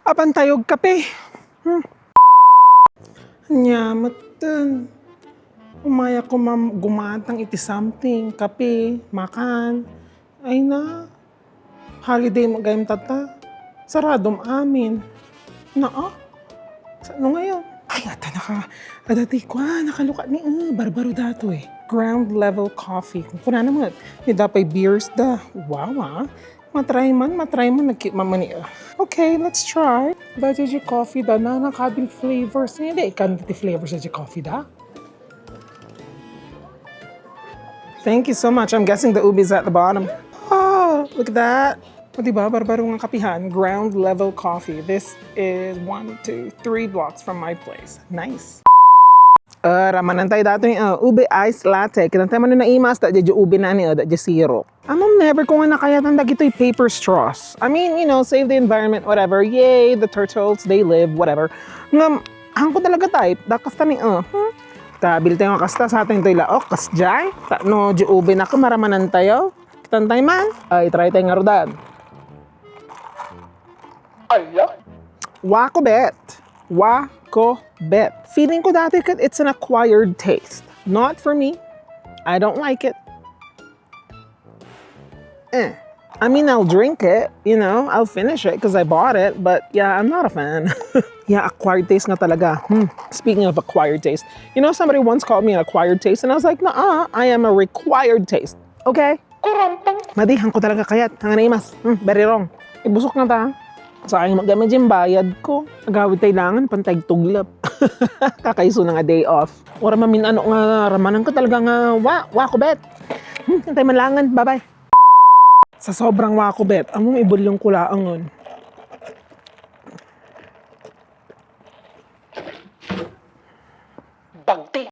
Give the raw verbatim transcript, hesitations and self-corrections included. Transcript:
Apan tayo kape. Hmm. Nya, metten. Umay ako mam-, gumatang iti something. Kape, makan. Ay na. Holiday mo gayam tatta. Saradom amin. Naa? Sa ano ngayon? Ay, ata naka-, adati ko, ah, nakalukat ni, ah, barbaro datoy. Ground level coffee. Kung kuna naman, ni dapay beers da. Wow, ah. Matry man, matry man, nagki-, mamani, ah. Okay, let's try. Da, J J Coffee da, na, nakabil flavors. Hindi, ikan ti flavors sa J J Coffee da. Thank you so much. I'm guessing the ubi's at the bottom. Oh, look at that. O, diba? Barbaro nga kapihan. Ground level coffee. This is one, two, three blocks from my place. Nice. Ah, ramanan tayo datoy, ah, ube ice latte. Kinantay man na imas, da di ubi na ni, ah, da di syrup. Amam, never ko nga nakayatan dagitoy paper straws. I mean, you know, save the environment, whatever. Yay, the turtles, they live, whatever. Ngam, hangko talaga type, da kasta ni, uh, hmm? Kabil tayo nga kasta, sa atin to'y laok, kas jay. Ta, no, di ubi na ka, maramanan tayo. Kitantay man. Ay, try tayo nga rudan. Ala? Wako bet. Wako bet. Feeling ko dati kat it's an acquired taste. Not for me. I don't like it. Eh. I mean, I'll drink it, you know, I'll finish it because I bought it, but yeah, I'm not a fan. Yeah, acquired taste nga talaga. Hmm. Speaking of acquired taste, you know, somebody once called me an acquired taste, and I was like, nah, I am a required taste. Okay? Kurantang. Madi, hangko talaga kayat. Hangan na imas. Hmm, very wrong. Ibusok na ta. Sayang, magdamay dyan bayad ko. Agawid tayo langan, pantay tuglap. Kakaiso na nga day off. Wala mamin ano nga ramanan ko talaga nga wa, wa ko bet. Hmm, antay malangan. Bye-bye. Sa sobrang wa ko bet, among ibulyong kulaangon. Bagti.